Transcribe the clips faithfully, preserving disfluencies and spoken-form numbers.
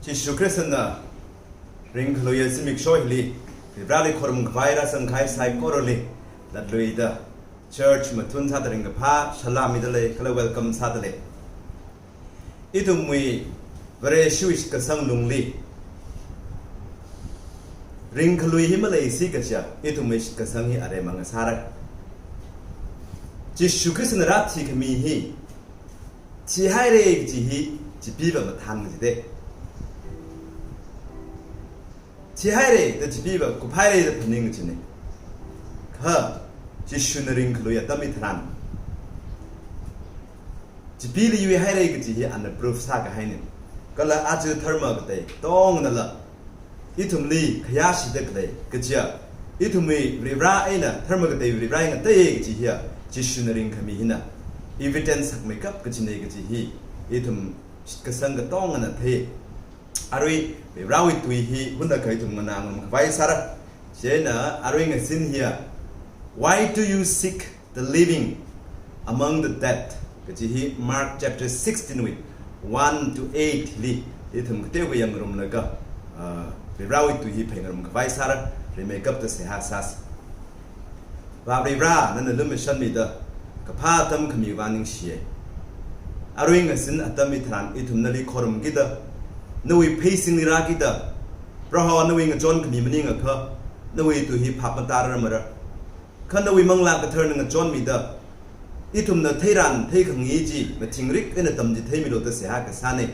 Jishu Khristana ringkhaluiya zimiksho hili, Varivarali khorum khavai rāzang kahai saikorali, latluida, church mathun sāda ringkaphā salam mida lei, kala welcome sāda lei. Ithumwui Vareshiwui shitkasang lungli ringkhalui hi maleisi kaja, ithumwui shitkasang hi aremma ngasāra. Jishu Khristana rāthikhami hi, thihaira kaji hi, chipeeva mathān kajite. Thihaira da chipeeva, kuphaira da phaning kajine. Kha, Jishuna ringkhalui atam hitharan, chipeli yuihaira kaji hi ana proof sākahaine. Kala aja dharma katei katongnala, ithumli khayāshida khalei kaja, ithumwui Varivara eina dharma katei Varivara ngateiya kaji hiya, Jishuna ringkhami hina evidence hakmeikap kajine kaji hi, ithum shitkasang katongana thei. Arui, Varivarawui tui hi hunakha ithum nganā ngarum khavai sāra. Chieina, arui ngazin hiya, "Why do you seek the living among the dead?" kaji hi Mark chapter sixteen wui one to eight li, ithum kateokha yangngarumlaga, ah, Varivarawui tui hi phāngarum khavai sāra, rimeikapta seihā sāsa. Vā Varivara, nana lumashanmida, kaphā atam khami vang ningshiye. Arui ngazin atam hitharan ithum nali khorumkida, nawui pheisingli rākida, Proho nawui ngachonkhami maningakha, nawui tui hi phap matārar mara. Kha nawui Manglā Katharana ngachonmida, ithumna theiran theikhangai chi, mathingrik eina tamchitheimilu da seihā kasāne.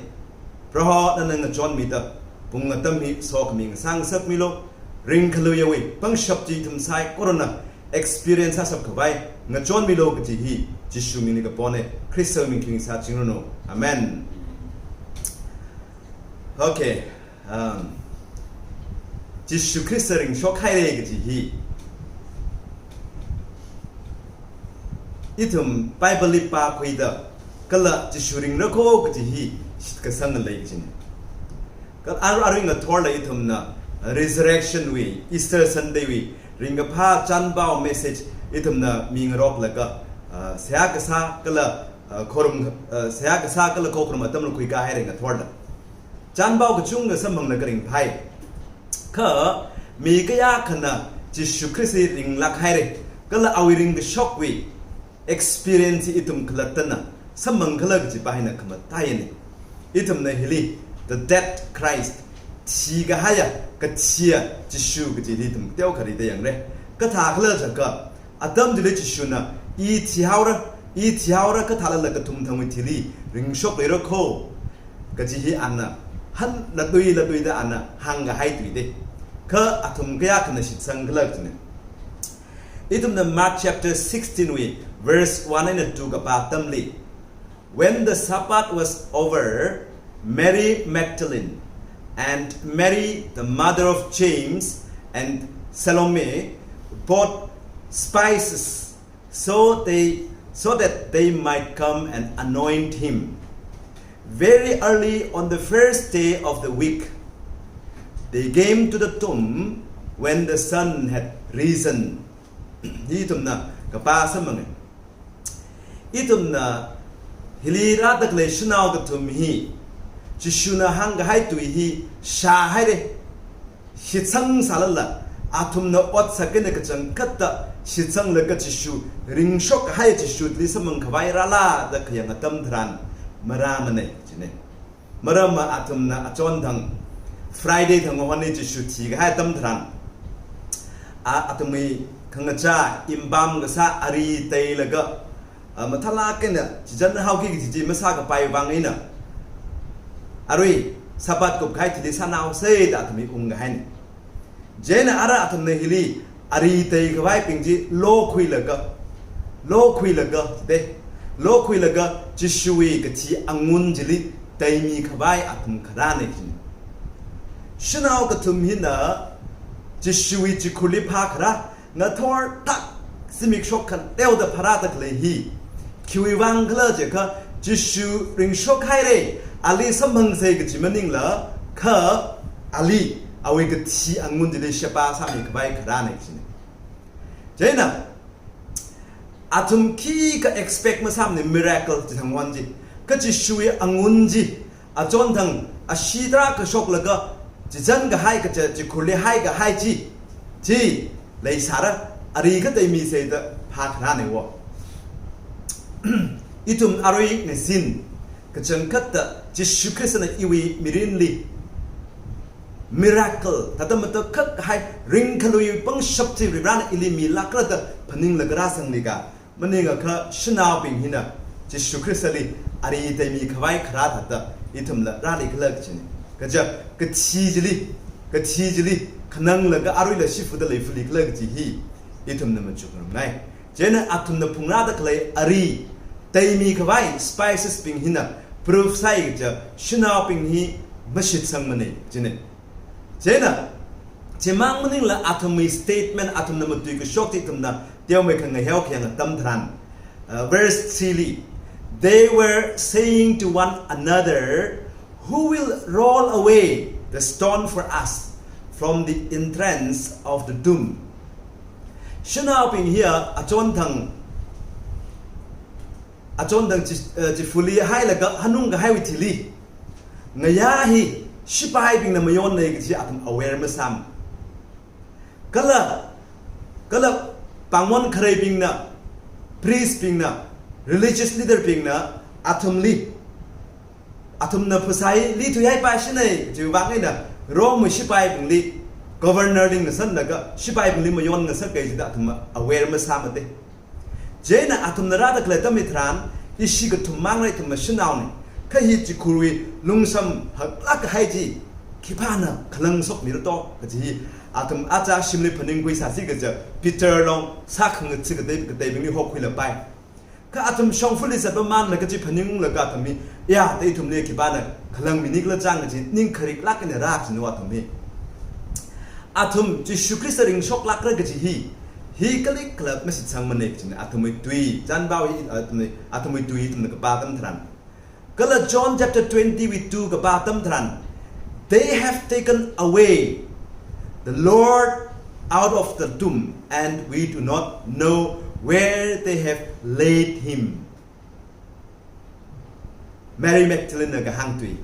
Proho nana ngachonmida, pung atam hi sokhami ngasā ngasakmilu, ringkhaluiyawui pangshap chi ithum saikorana experience sāshap khavai ngachonmilu kaji hi, Jishu mingli kapone, Khristawui ming khing sāchingranu. Amen. Okay. Um, Jishu Khrista ringshokhaira kaji hi, ithum Bible li pākhuida, kala Jishu ringra kho kaji hi shitkasang lei kajine. Kala ar-, arui ngathorla ithumna Resurrection wui, Easter Sunday wui ringkaphā chānpao message ithumna mingaroklaga, ah, seihā kasā kala, ah, khorum, ah, seihā kasā kala khokharum atamla khuikāhaira ngathorla. Chānpao kachungkha samphanglaga ringphai. Kha, mi kayākhana Jishu Khrista ringlākhaira, kala awui ringkashokwui experience ithum khalattana samphangkhala kaji pa hina khamataiyane. Ithumna hili, the dead Christ, thikahaiya, kathiya Jishu kaji hi ithum teokha rida yangra. Kathākhala jiakha, atam chili Jishuna, "I thihaora, I thihaora, kathālala kathum thangwui thili ringshokluira kho," kaji hi ana, han latui latuida ana hāngkahai tuite. Kha athum kayākhana shitsangkhala kajine. Ithumna Mark chapter sixteen wui verse one eina two kapā atamli, "When the Sabbath was over, Mary Magdalene and Mary, the mother of James, and Salome bought spices so they, so that they might come and anoint him. Very early on the first day of the week, they came to the tomb when the sun had risen." Hi ithumna kapā samphange. Ithumna hili rāda khalei shanao kathum hi, Jishuna hāngkahai tui hi shāhaira, shitsang sālala, athumna otsak eina kachangkhatta shitsanglaga Jishu, ringshokhai Jishuli samphang khavai rāla da khayang atam tharan, marāmane, jine. Maramva athumna achon thang, Friday thang hon eina Jishu thikahai atam tharan, a, athumwui khangachā, impam kasā ari teilaga, a, mathālāk eina chichan haoki kaji chi masākapai vang eina, arui Sabbath kupkahai thili sānaosa da athum hi ungkahaine. Chieina ara athumna hili ari teikhavai bing chi lokhuilaga, lokhuilaga, te, lokhuilaga Jishuwui kathi angun chili teimi khavai athum kharāne jine. Shanao kathum hina Jishuwui chikhurli phākharā, ngathor thak zimiksho khanteoda pharāda khalei hi, khiwui vang khala jiakha, Jishu ringshokhaira, ali samphangsa kaji maningla, kha ali awui kathi angun chili sheba sāmi khavai kharāne jine. Chieina, athum khikha expect masāmane miracle chi thang hon chi. Kha Jishuwui angun chi, achonthang ashee tarākha shoklaga, chizan kahai kaja chikhurli haikahai chi, chi leisāra, ari kha taimisei da phākharāna wo. Ithum arui ngasin, kachangkhatta Jishu Khristana iwui mirinli miracle, thāda matakhak kahai ringkhalui pangshap chi Varivarana ili milākra da phaninglaga rāsangli kha, maningakha shanaobing hina Jishu Khristali ari taimi khavai kharā thāda ithumla rāli khala kajina. Kaja kathi chili, kathi chili khananglaga aruila shifuda leifali khala kaji hi ithumna machukngarumngai. Chieina athumna phungrāda khalei ari taimi khavai spices bing hina proof sāi kaja shanaobing hi mashitsangmana jina. Chieina, chimang maningla athumwui statement, athumna matuikashok chi ithumna teomeikha ngaheo khayang atam tharan, uh, verse three li, "They were saying to one another, 'Who will roll away the stone for us from the entrance of the tomb?'" Shanaobing hiya achonthang, achonthang chi, eh, chifuli hailaga hanung kahaiwui thili ngayā hi shipaibingna mayonna kaji athum aware masāma. Kala, kala pāngmon khareibingna, priest bingna, religious leader bingna athumli, athumna phasā hi lithuihaipaishina, chiwui vang eina Rome shipaibingli, governor li ngasanlaga shipaibingli mayon ngasakhai jida athum aware masāmate. Chieina athumna rāda khalei atam hitharan, ishi kathum mangra, ithumna shanaona. Kha hi chikhurwui lungsham haklāk kahai chi khipāna khalang shokmira to kaji hi athum aja shimli phaningkhui sāsi kaja Peter long sākhangatha katei, kateibingli hokhuilapai. Kha athum shongfali zatpamanna kaji phaninglaga athum hi, ya, da ithumli khipāna khalangmini khala chang kaji ning khariklāk eina rā kajina athum hi. Athum Jishu Khrista ringshoklākra kaji hi, hi kalikla mashitsangmana kajina athumwui tui, chanbao hi, athumwui, athumwui tui ithumna kapā atam tharan. Kala John chapter twenty wui two kapā atam tharan, "They have taken away the Lord out of the tomb, and we do not know where they have laid him." Mary Magdalene na kahāng tui.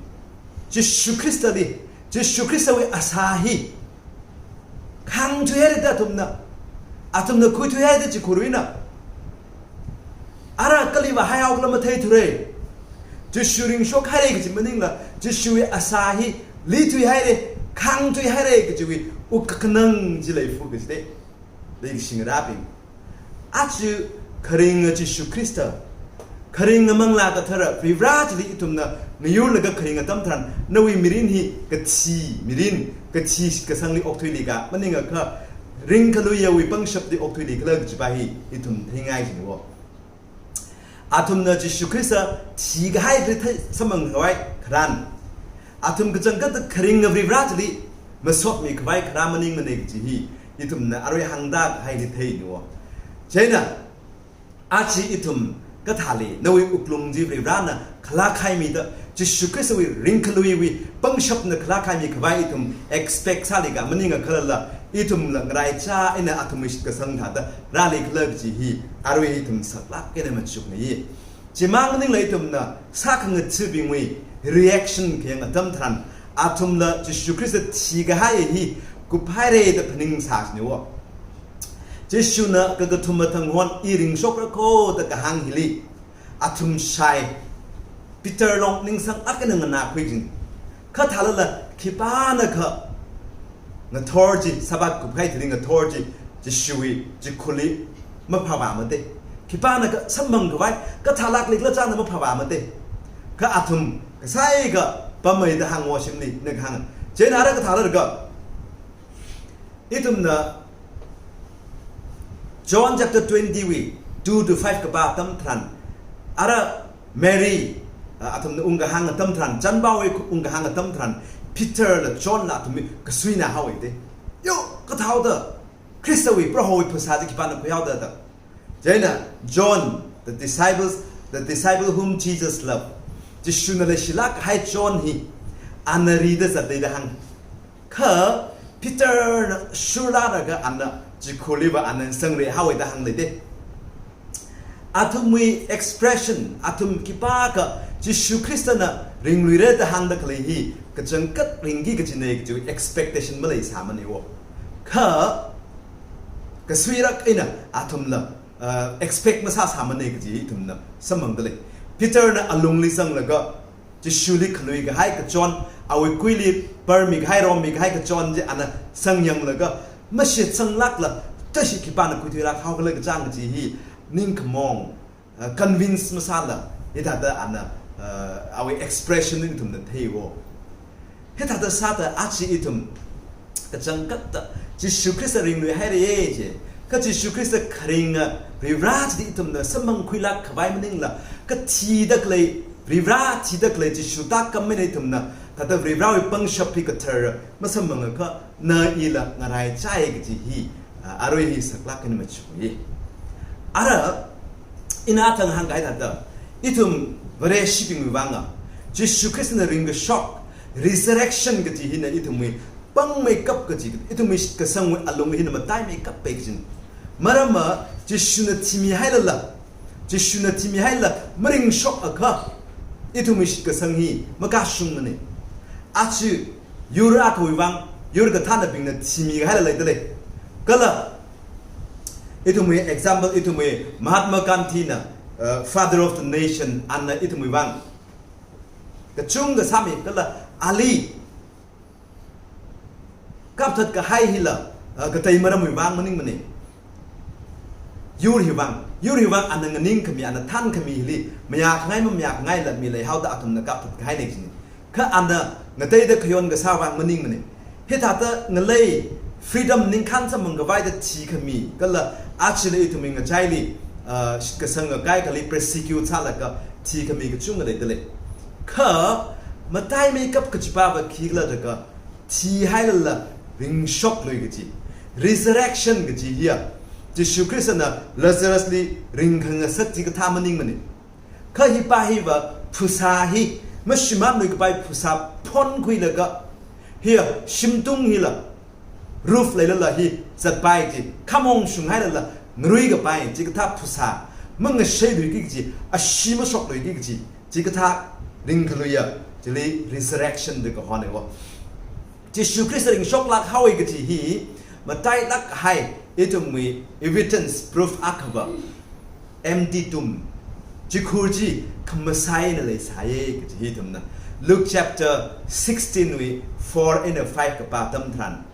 Jishu Khristali, Jishu Khristawui asā hi khāngthuihaira da athumna, athumna khuithuihaira da chikhurwuina. Ara kali vāhaihao khala matheithura. Jishu ringshokhaira kaji maningla, Jishuwui asā hi lithuihaira, khāngthuihaira kajiwui wukkhanang chi leifa kajite. Leikashingarabing, aja kharinga Jishu Khrista, kharinga Manglā Kathara Varivara chili ithumna ngayurlaga kharinga atam tharan, nawui mirin hi kathi mirin, kathi kasangli okthuili kha, maningakha ringkhaluiwui pangshapli okthuili khala kajipa hi ithum theingai jina wo. Athumna Jishu Khrista thikahai chili thei samphang khavai kharān, athum kachangkhatta kharinga Varivara chili masotmi khavai kharā maningmana kaji hi ithumna arui hāngda kahai hi theina wo. Chieina, aja ithum kathāli nawui wuklung chi Varivarana khalakhaimida, Jishu Khristawui ringkhaluiwui pangshapna khalakhaimi khavai ithum expect sāli kha, maningakhalala ithumla ngaraichā eina athumwui shitkasang thāda rāli khala kaji hi arui ithum saklāk eina machukngai. Chimang maningla ithumna sākhangathabingwui reaction khayang atam tharan, athumla Jishu Khrista thikahai hi kuphaira da phaningsā jina wo. Jishuna kakathuma thang hon i ringshokra kho da kahāng hili athum shai, Peter long ningsanglāk eina nganākhui jin. Kha thālala khipānakha ngathor chi, Sabbath kuphai thili ngathor chi, Jishuwui chikhurli maphāvāmate. Khipānakha samphang khavai kathālākli khala changna maphāvāmate. Kha athum kasai kapamei da hāng wo shimli na kahāng. Chieina ara kathālākha, ithumna John chapter twenty wui two to five kapā atam tharan, ara Mary, ah, athumna ungkahāng atam tharan, chanbaowui ungkahāng atam tharan, Peter la John la athum hi kasuina haowa te. Yo, kathāda, Khristawui, Prohowui phasā chi khipāna khuihaoda da. Chieina John, the disciples, the disciple whom Jesus loved. Jishuna leishilāk kahai John hi, ana rida zata da hāng. Kha Peter na shurlālaga ana chikhurliva ana sangri haowa da hāngli te. Athumwui expression, athum khipākha Jishu Khristana ringluira da hāngda khalei hi, kachangkhat ringki kajina kaji expectation maleisāmana wo. Kha, kasuirak eina athumla, uh, expect masāsāmana kaji ithumna samphangda lei. Peterna alungli zanglaga, Jishuli khalui kahai kachon, awui kuili parmi kahai, rommi kahai kachon chi ana sangyanglaga, mashitsanglākla, tashi khipāna khuithuilāk haokhala kachang kaji hi, ningkhamong, uh, convince masāla, hithāda ana, uh, awui expression ithumna theiwo. Hithāda sāda aja ithum kachangkhatta Jishu Khrista ringluihaira ye je. Kha Jishu Khrista kharinga Varivara chili ithumna samphangkhuilāk khavai maningla, kathida khalei Varivara, thida khalei Jishu tākam eina ithumna, thāda Varivarawui pangshap hi kathara masamphangakha na ila ngaraichai kaji hi, ah, arui hi saklāk eina machukye. Ara, ina thang hāngkahai thāda, ithum Vareshibingwui vanga, Jishu Khristana ringkashok, resurrection kaji hina ithumwui pangmeikap kaji, ithumwui shitkasangwui alung hina mataimeikap pai kajina. Maramva, Jishuna thimihailala, Jishuna thimihaila maringshokakha, ithumwui shitkasang hi makashungmana. Aja, yur akhawui vang, yur kathānabingna thimihaila leida lei. Kala, ithumwui example, ithumwui Mahatma Gandhina, uh, Father of the Nation, ana ithumwui vang kachungkha sāmi, kala ali kapthat kahai hila, uh, katei maramwui vang maningmana. Yur hi vang, yur hi vang ana nganingkhami, ana thānkhami hili, mayākhangai mamayākhangaila mi leihaoda athumna kapthat kahaina kajina. Kha ana ngateida khayon kasā vang maningmana. Hithāda ngalei freedom ningkhān samphang khavaida thikhami, kala ajala ithumwui ngachaili, ah, shitkasanga kaikhali persecute sālaga thikhami kachungkha leida lei. Kha mataimeikap kajipava khikhala jiakha, thihailala ringshoklui kaji, resurrection kaji hiya, Jishu Khristana Lazarusli ringkhangasak chikathā maningmana. Kha hipa hiva phasā hi, mashimānlui kapai phasā phonkhuilaga, hiya shimtung hila, roof leilala hi zatpai chi, khamong shunghailala ngarui kapai chikathā phasā, mangasheiluiki kaji, ashee mashokluiki kaji, chikathā ringkhaluiya, chili resurrection da kahona wo. Jishu Khrista ringshoklāk haowa kaji hi, matailāk kahai, ithumwui evidence, proof akhava, empty tomb. Chikhur chi khamasai eina leisāya kaji hi ithumna Luke chapter sixteen wui four eina five kapā atam tharan,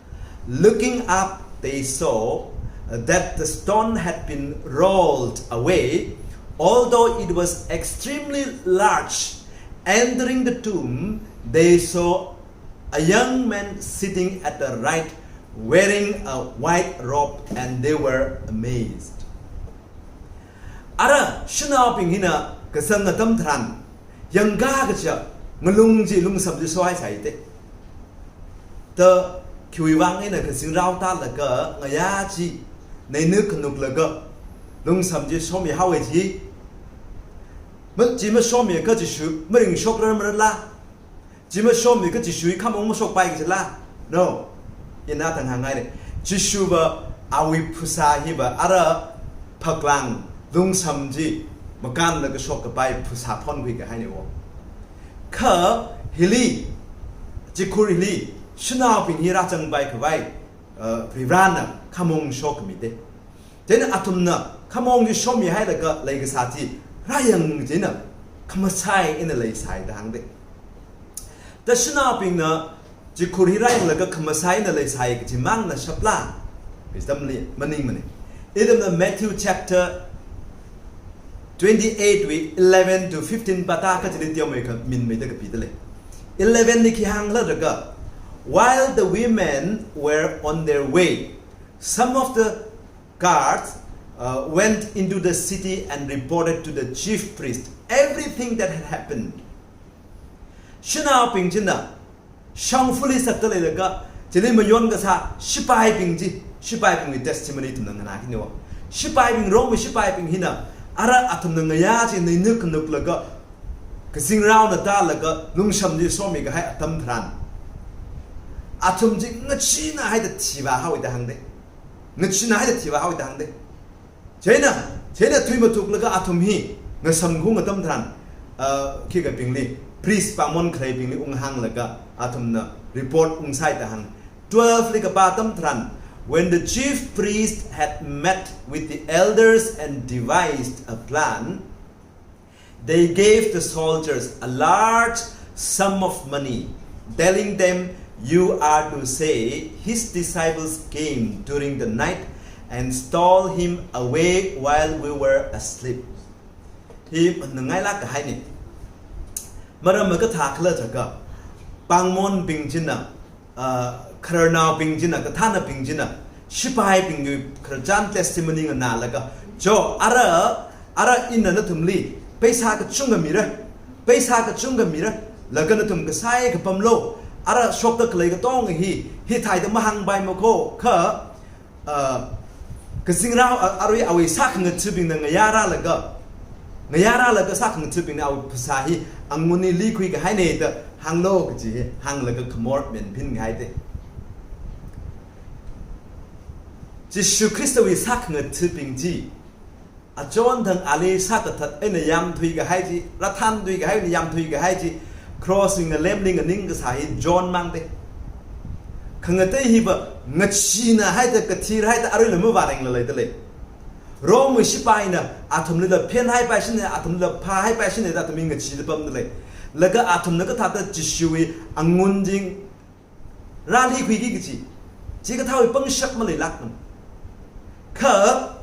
looking up, they saw that the stone had been rolled away, although it was extremely large. Entering the tomb, they saw a young man sitting at the right, wearing a white robe, and they were amazed. Ara, shanaobing hina kazang atam tharan, yangkā kaja, ngalung chi, lungsam chi sohaisai te. Ta khiwui vang eina kazingrao tālaga ngayā chi, neina khanuklaga, lungsam chi somi haowa ji. Ma, chi masomiakha Jishu maringshokrarmarala. Chi masomiakha Jishu hi khamong mashokpai kajila? No. Ina thang hāngngaina. Jishuva awui phasā hiva ara phaklang lungsam chi makānlaga shok kapai phasā phonkhui kahaina wo. Kha hili, chikhur hili, shanaobing hi rāzangpai khavai, uh, Varivarana khamong shokhami te. Chieina athumna khamong chi somihailaga leikasā chi rāyang chieina khamasai eina leisai da hāng te. Ta shanaobingna chikhur hi rāyanglaga khamasai eina leisai kajimangna shapla? Wisdomli maningmana. Ithumna Matthew chapter twenty-eight wui eleven to fifteen pāda kachili teomeikha minmeida kapida lei. Eleven li khi hāngkhala jiakha, while the women were on their way, some of the guards, uh, went into the city and reported to the chief priest everything that had happened. Shanaobing china shongfali sakta leilaga, chili mayon kasā shipaibing chi, shipaibingwui testimony ithumna nganāki niwa. Shipaibing, Rome shipaibing hina, ara athumna ngayā chi neina khanuklaga, kazingraona tālaga, lungsam chi somi kahai atam tharan, athum chi ngacheenāhaida thivā haowa da hāng te. Ngacheenāhaida thivā haowa da hāng te. Chieina, chieina thuimathuklaga athum hi ngasamkhaung atam tharan, ah, khikabingli, priest pāngmon khareibingli unghānglaga athumna report ungsai da hāng. Twelve li kapā atam tharan, when the chief priests had met with the elders and devised a plan, they gave the soldiers a large sum of money, telling them, "You are to say, 'His disciples came during the night and stole him away while we were asleep.'" Hi mangangailāk kahaina. Maram makathā khala jiakha, pāngmonbing china, ah, khararnaobing china, kathānabing china, sipaibingwui khararchan testimony nganālaga, "Jo, ara, ara ina nathumli paisa kachungkha mira, paisa kachungkha mira, laga nathum kasai kapamlo, ara shokda khalei katonga hi, hitheida mahāngpaimako, kha, ah, kazingrao, ah, arui awui sākhangathabingna ngayāralaga, ngayāralaga sākhangathabingna awui phasā hi angunli likhui kahaina da hānglo," kaji hi hānglaga khamor menphin kahai da. Jishu Khristawui sākhangathabing chi, achon thang ali sākathat eina yamthui kahai chi, rāthānthui kahai eina yamthui kahai chi, cross wui ngalemli nganing kasā hi John mang da. Khangatei hiva ngachee haida, kathi haida, aruila mavārenglala da lei. Rome wui sipaina athumlila phenhaipai shina, athumlila phāhaipai shina da athumwui ngacheeda pamda lei. Laga athumna kathāda Jishuwui angun chi rālikhuiki kaji, chikathāwui pangshap maleilākmana. Kha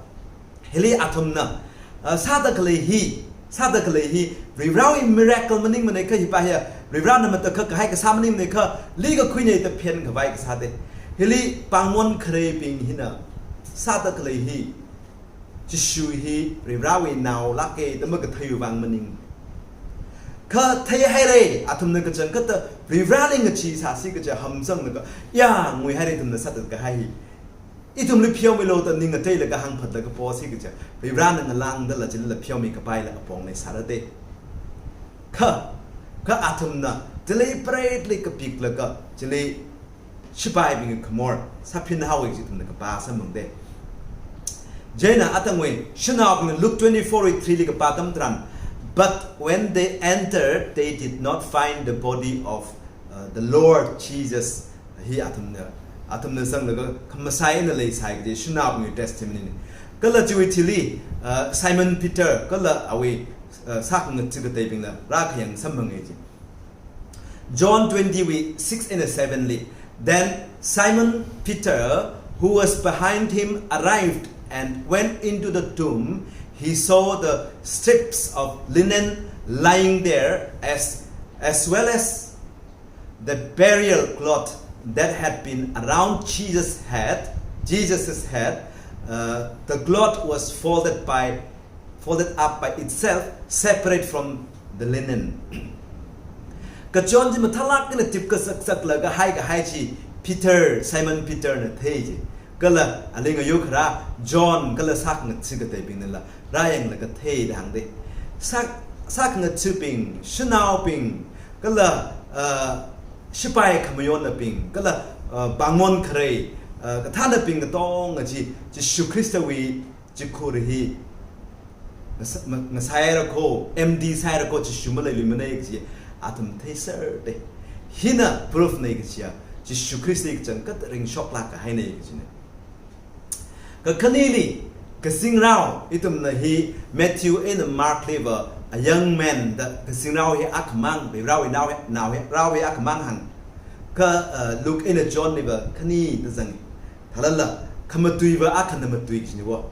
hili athumna, ah, sāda khalei hi, sāda khalei hi, Varivarāwui miracle maningmana kha, hipa hiya Varivarāna matakhak kahai kasā maningmana kha, likakhuina da phenkhavai kasā da. Hili pāngmon khareibing hina sāda khalei hi, Jishu hi Varivarāwui naolāka da makatheiwui vang maning. Kha theihaira, athumna kachangkhatta Varivarāli ngacheesāsi kaja hamsanglaga, ya, nguihaira ithumna sāda kahai hi. Ithumli pheomilu da ning ngateilaga hāngphatlaga posi kaja, Varivarāna ngalāngdala chilila pheomi kapaila apong leisāra da. Kha, kha athumna chili pride li kapiklaga, chili sipaibing khamor sāphinhaowa kaji ithumna kapā sāmang da. Chieina atangwui shanaobing, Luke twenty-four wui three li kapā atam tharan, "But when they entered, they did not find the body of, uh, the Lord Jesus." Hi athumna, athumna zanglaga khamasai eina leisai kaji shanaobingwui testimony na. Kala chiwui thili, uh, Simon Peter kala awui, uh, sākhangatha kateibingna rākhayang sāmanga ji. John twenty wui six and seven li, "Then Simon Peter, who was behind him, arrived and went into the tomb. He saw the strips of linen lying there, as, as well as the burial cloth that had been around Jesus' head, Jesus' head. Uh, the cloth was folded by folded up by itself, separate from the linen." Kachon chi mathālāk eina tipkasaksaklaga haikahai chi Peter, Simon Peter na thei ji. Kala ali ngayokharā John kala sākhangatha kateibingnala rāyanglaga thei da hāng da. Sā, sākhangathabing, shanaobing, kala, uh, sipai khamayonnabing, kala, uh, pāngmon kharei, uh, kathānabing katonga chi, Jishu Khristawui chikhur hi ngasa-, ma-, ngasāhaira kho, empty sāhaira kho, Jishu maleiluimana kaji athum theiser da. Hina proof na kajiya, Jishu Khrista kachangkhat ringshoklāk kahaina kajina. Kakhaneli, kazingrao, ithumna hi Matthew eina Mark liva a young man da kazingrao hi akhamang, Varivarāwui nao hi, nao hi, rao hi akhamang hāng. Kha, uh, Luke eina John liva khani da zang. Thalala, khamatuiva akhana matui kajina wo.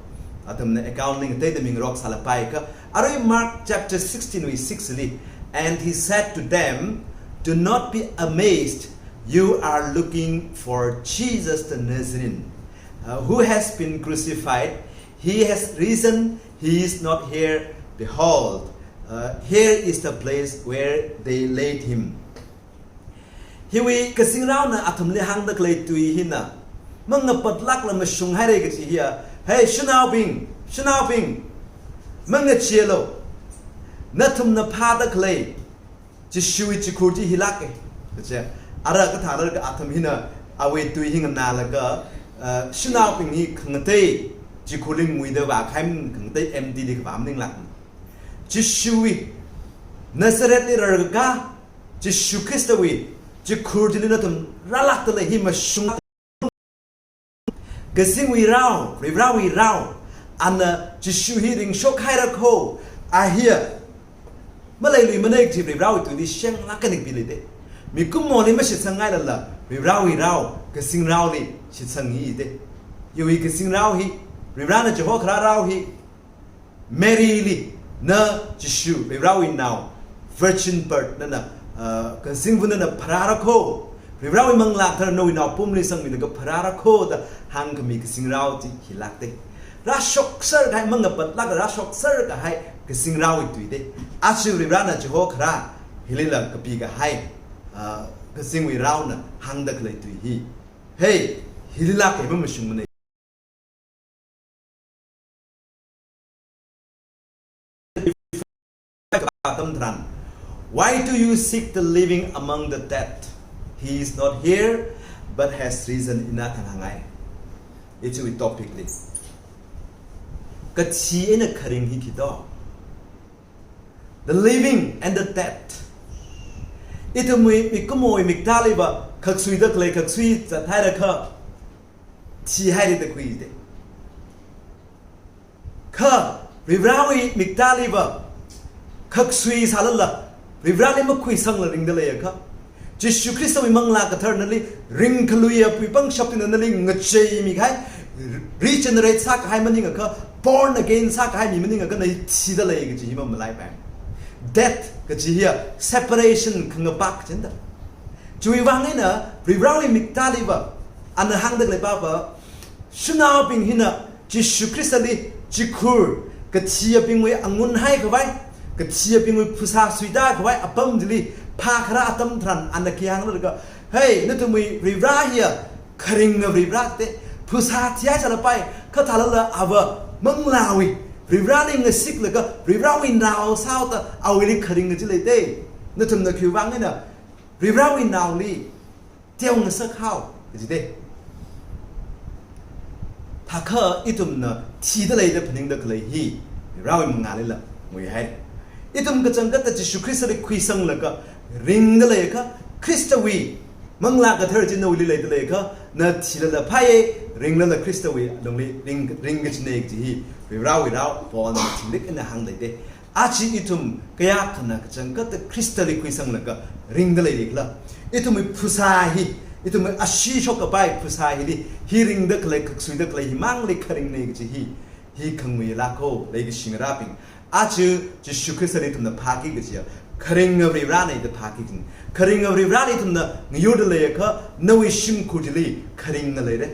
Athumna account ning teida mingarok sālapai kha. Arui Mark chapter sixteen wui six li, "And he said to them, 'Do not be amazed. You are looking for Jesus the Nazarene, uh, who has been crucified. He has risen. He is not here. Behold, uh, here is the place where they laid him.'" Hiwui kazingraona athumli hāngda khalei tui hina, mangapatlākla mashunghaira kaji hiya, "Hey, shanaobing, shanaobing, mangacheelu. Nathumna phāda khalei Jishuwui chikhur chi hilāka," kaja. Ara kathālāka athum hina awui tui hi nganālaga, uh, shanaobing hi khangatei chikhurli nguida vākahai, khangatei empty li kavā maninglāk. Jishuwui Nazarethli rarkakā, Jishu Khristawui chikhur chili nathum rālākdalei hi mashung. Kazingwui rao, Varivarāwui rao, ana Jishu hi ringshok haira kho, a hiya maleilui manei kaji Varivarāwui tuili shenglāk eina kapilei te. Mikumoli mashitsang ngailala, Varivarāwui rao, kazingraoli shitsang hi te. Iwui kazingrao hi, Varivarāna chihokharā rao hi, Maryli, na Jishu, Varivarāwui nao, virgin birth, nana, uh, kazingva nana pharāra kho, Varivarāwui Manglā Kathara nawui naopamli sangmilaga pharāra kho da hāngkhami kazingrao chi hilāk te. Rāshokser kahai, mangapatlāk rāshokser kahai kazingraowui tui te. Aja Varivarāna chihokharā, hilila kapi kahai, uh, kazingwui raona hāngda khalei tui hi. Hey, hililāk eina mashung manei. Atam tharan, "Why do you seek the living among the dead? He is not here, but has risen," ina thang hāngai. Ichiwui topicli. Kathi eina kharing hi khi do? The living and the dead. Ithumwui mikumowui miktāliva khaksui da khalei khaksui zathaira kha, thihaira da khuite. Kha Varivarāwui miktāliva khaksui sālala, Varivarāli makhuisangla ringda leiakha, Jishu Khristawui Manglā Kathara nali ringkhaluiya pui pangshap eina nali ngacheimi kahai, regenerate sākahai maningakha, born again sākahai mi maningakha na thida lei kaji hi mamalaipai. Death kaji hiya separation, khangapak chanda. Chiwui vang eina Varivarāwui miktāliva ana hāngda khalei pava, shanaobing hina Jishu Khristali chikhur, kathiyabingwui angun haikhavai, kathiyabingwui phasā suitākhavai apam chili phākharā atam tharan ana khi hānglaga, "Hey, nathumwui Varivarā hiya kharinga Varivarā te, phasā thihai sālapai, kha thālala ava manglāwui, Varivarāli ngasiklaga Varivarāwui nao sāhaoda awuili kharinga chi lei te. Nathumna khiwui vang eina Varivarāwui naoli teongasak hao," kaji te. Thākha ithumna thida lei da phaningda khalei hi Varivarāwui mangālila nguihai. Ithum kachangkhatta Jishu Khristali khuisanglaga ringda leiakha, Khristawui Manglā Kathara chi nawuili leida leiakha, na thilala phāye, ringlala Khristawui lungli ring, ringkachinei kaji hi Varivarāwui rao Paulna mathingrik eina hāngda lei te. Aja ithum kayākhana kachangkhatta Khristali khuisanglaga ringda leili khala? Ithumwui phasā hi, ithumwui ashee shokkapai phasā hili, hi ringda khalei, khaksuida khalei himangli kharingnei kaji hi, hi khanguilāk kho, leikashi ngarābing. Aja Jishu Khristali ithumna phāki kajiya kharinga Varivarānei da phāki kajina. Kharinga Varivarāli ithumna ngayurda leiakha, nawui shimkhur chili kharinga leira.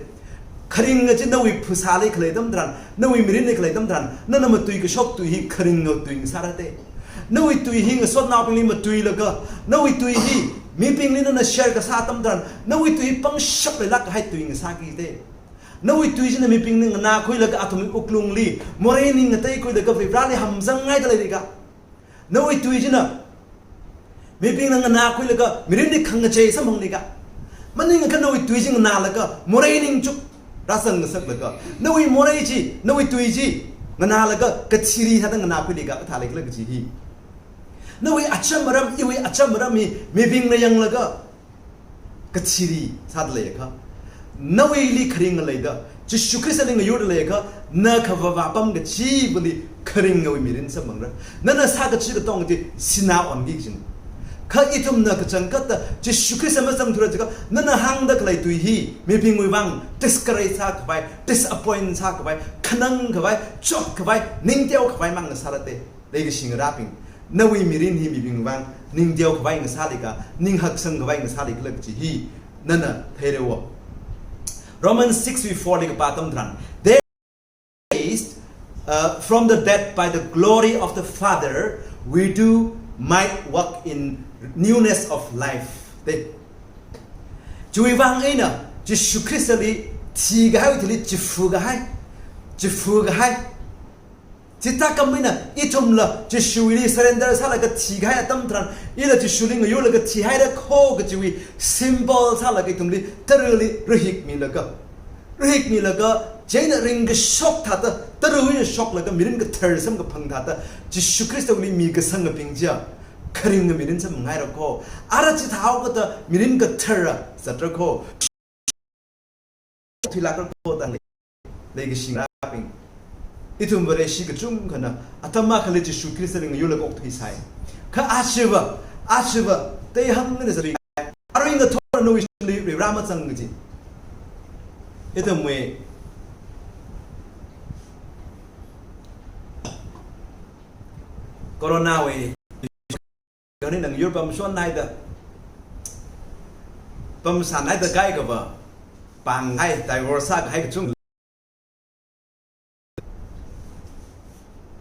Kharinga chi nawui phasāli khalei atam tharan, nawui mirinli khalei atam tharan, nana matuikashok tui hi kharinga tui ngasāra te. Nawui tui hi ngasotnaobingli matuilaga, nawui tui hi mibingli nana share kasā atam tharan, nawui tui hi pangshap leilāk kahai tui ngasāki te. Nawui tui china mibingli nganākhuilaga athumwui wuklungli morei ning ngateikhuilaga Varivarāli hamzangngaida leirika. Nawui tui china mibingna nganākhuilaga mirinli khangachei samphanglika. Maningakha nawui tui chi nganālaga morei ningchuk rāzang ngasaklaga, nawui morei chi, nawui tui chi nganālaga kathiri sāda nganākhuilika, kathā leikhala kaji hi. Nawui acham aram, iwui acham aram hi mibingna yanglaga kathiri sāda leiakha, nawuili kharinga leida, Jishu Khristali ngayurda leiakha, na kavāva apam kachivali kharingawui mirin samphangra. Nana sākachi katong chi sinā onki kajina. Kha ithumna kachangkhatta Jishu Khrista mazangthura jiakha, nana hāngda khalei tui hi mibingwui vang discourage sākhavai, disappoint sākhavai, khanangkhavai, chotkhavai, ningteokhavai mang ngasāra te. Leikashi ngarābing, nawui mirin hi mibingwui vang ningteokhavai ngasālika, ninghaksangkhavai ngasālikhala kaji hi nana theira wo. Romans six wui four li kapā atam tharan, "They raised, uh, from the dead by the glory of the Father, we too might walk in newness of life." Te. Chiwui vang eina Jishu Khristali thikahaiwui thili chifu kahai, chifu kahai. Chithākam eina ithumla Jishuwuili surrender sālaga thikahai atam tharan, ila Jishuli ngayurlaga thihaira kho kajiwui symbol sālaga ithumli tarali rahikmilaga, rahikmilaga, chieina ringkashok thāda, tarawui eina shoklaga mirin kathar samkaphang thāda, Jishu Khristawuili mikasangabing chiya kharinga mirin sāmangairakho. Ara chithāhaokada mirin kathara zatrakho. Thuilākrakho da hānglei. Leikashi ngarābing, ithum Vareshi kachungkhana atam akhali Jishu Khristali ngayurlaga okthuisai. Kha ajava, ajava, teihāngna zari. Arui ngathor nawui shimli Varivara mazang kaji, ithumwui Corona wui kani nang yur pamshon haida, pamshan haida kaikhava, pānghai, divorce sākahai kachung.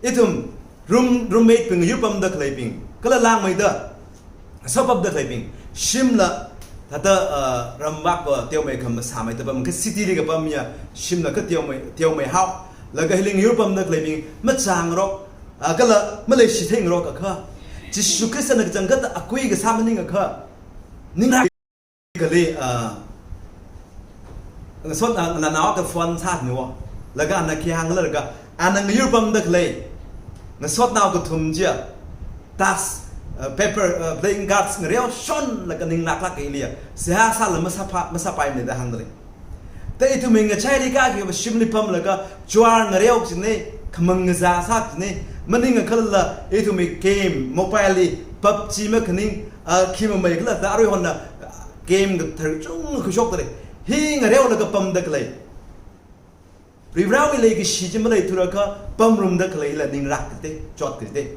Ithum room, roommate bing, yur pamda khaleibing, kala langmeida sopapda khaleibing, shimla thāda, uh, ramvakva teomei kham masāmeida pam, kha city li kapamya shimla kha teomei, teomei hao, laga hili ngayur pamda khaleibing, machāngarok, ah, kala maleishitheingarok akha, Jishu Khristana kachangkhat akui kasā maningakha, ningra kali, ah, ngasot, ah, nganao akha phone sāniwo. Laga ana khi hānglaga, ana ngayur pamda khalei ngasotnao kathum chiya, tas, ah, paper, ah, playing cards ngareoshonlaga ninglāklāk kailiya, seihā sāla masāpha-, masāpaimana da hāngdalei. Thāda ithumwui ngachaili kaikhava shimli pamlaga, juar ngareo kajina, khamang ngazā sā kajina, maningakhala ithumwui game, mobile li PUBG makhaning, ah, khi mamei khala thāda arui honna, ah, game kathar chungkha shokdalei. Hi ngareolaga pamda khalei, Varivarawui leikashi chi maleithurakha, pamrumda khaleila ninglāk kajite, chot kajite.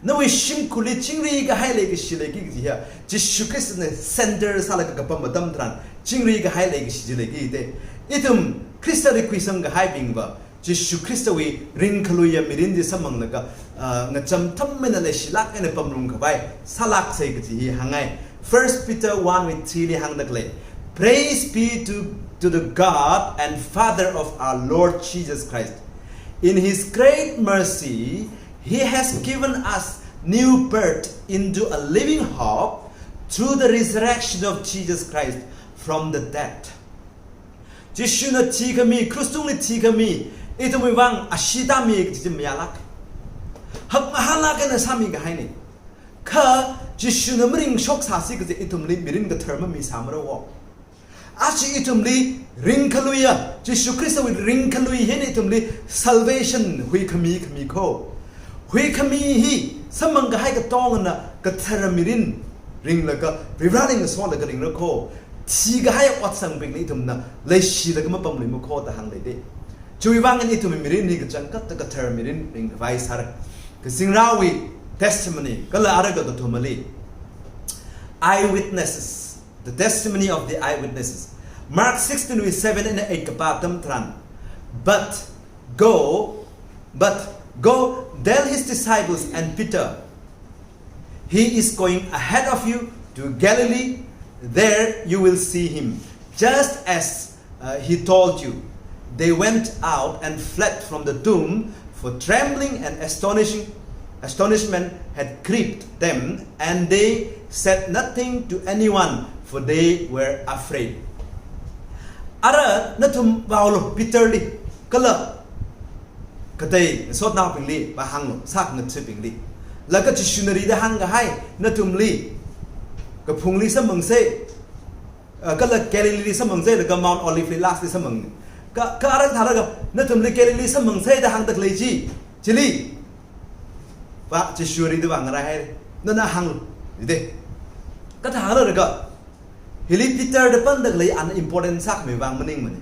Nawui shimkhurli chingri kahai leikashi leiki kaji hiya, Jishu Khristana center sālaga kapam atam tharan, chingri kahai leikashi chi leikite. Ithum Khristali khuisang kahaibingva, Jishu Khristawui ringkhaluiya mirin chi samphanglaga, ah, ngacham thammana leishilāk eina pamrumkhavai sālāksei kaji hi hāngngai. First Peter one wui three li hāngda khalei, "Praise be to, to the God and Father of our Lord Jesus Christ. In his great mercy, he has given us new birth into a living hope through the resurrection of Jesus Christ from the dead." Jishuna thikhami, krus tungli thikhami, ithumwui vang ashee tāmi kaji chi mayālāk, hakmahālāk eina sāmi kahaina. Kha Jishuna maringshok sāsi kaji ithumli mirin kathar mamisāmara wo. Aja ithumli ringkhaluiya, Jishu Khristawui ringkhalui hina ithumli salvation huikhami khamikho. Huikhami hi samphang kahai katongana kathara mirin ringlaga, Varivarali ngasolaga ringrakho. Thikahai otsangbingli ithumna leishilaga mapamluimakho da hāngleida. Chiwui vang eina ithumwui mirin hi kachangkhatta kathara mirin ringkhavai sāra. Kazingraowui testimony, kala ara kakathumali, eyewitnesses, the testimony of the eyewitnesses. Mark sixteen wui seven and eight kapā atam tharan, "But go, but go tell his disciples and Peter, he is going ahead of you to Galilee. There you will see him, just as, uh, he told you." They went out and fled from the tomb, for trembling and astonishing, astonishment had gripped them, and they said nothing to anyone, for they were afraid. Ara nathum vaolu, Peter li, kala katei ngasotnaobingli vāhānglu, sākhangathabingli. Laga Jishuna rida hāngkahai, nathumli kaphungli samphangsa, ah, kala Galilee li samphangsa, laga Mount Olive li last li samphang. Kha, kha ara thālaga, nathumli Galilee samphangsa da hāngda khalei chi, chili va Jishu rida vāngarāhaira. Nana hānglu, jida. Kathālaga, hili Peter da panda khalei ana important sākhami vang maningmana.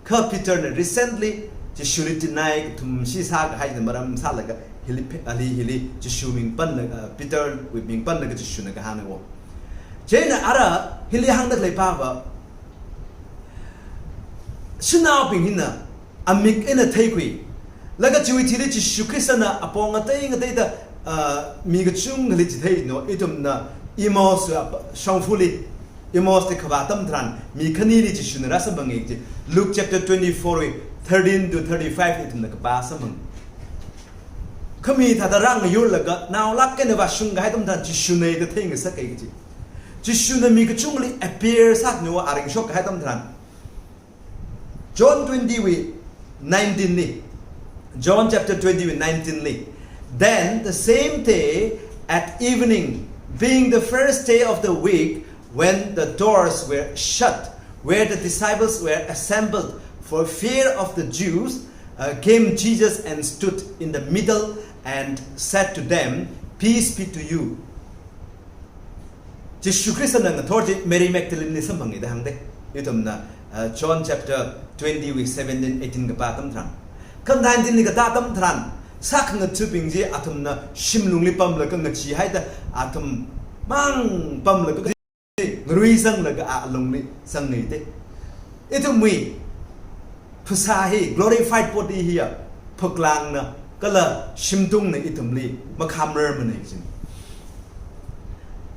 Kha Peter na recently Jishuli deny kathumshi sākahaina maram sālaga hili pe-, ali hili Jishu ming panna, uh, Peter wui ming panna ka Jishuna kahāngna wo. Chieina ara hili hāngda khalei pava, shanaobing hina amik eina theikhui. Laga chiwui thili Jishu Khristana apong ngatei ngateida, ah, mi kachungkhali chitheina, ithumna Emmaus, ah, shongfali, Emmaus li kavā atam tharan, mi khanili Jishuna rāsamphanga kaji, Luke chapter twenty-four wui thirteen to thirty-five ithumna kapā samphanga. Khami thāda rāngayurlaga, naolāk eina vāshungkahai atam tharan Jishuna da theingasaka kaji. Jishuna mi kachungkhali appear sākahai wa, a ringshokkahai atam tharan. John twenty wui nineteen li. John chapter twenty wui nineteen li. Then the same day, At evening, being the first day of the week, when the doors were shut, where the disciples were assembled for fear of the Jews, uh, came Jesus and stood in the middle and said to them, "Peace be to you." Jishu Khristana ngathor chi Mary Magdalene-li samphanga da hāngda. Ithumna, uh, John chapter twenty wui seventeen, eighteen kapā atam tharan. Kha nineteen li katā atam tharan, sākhangathabing chi athumna shimlungli pamlaga ngacheehaida athum mang pamlaga ngaruizanglaga alungli zangngaida. Ithumwui phasā hi, glorified body hiya, phaklangna kala shimtungna ithumli makhamrarmana jin.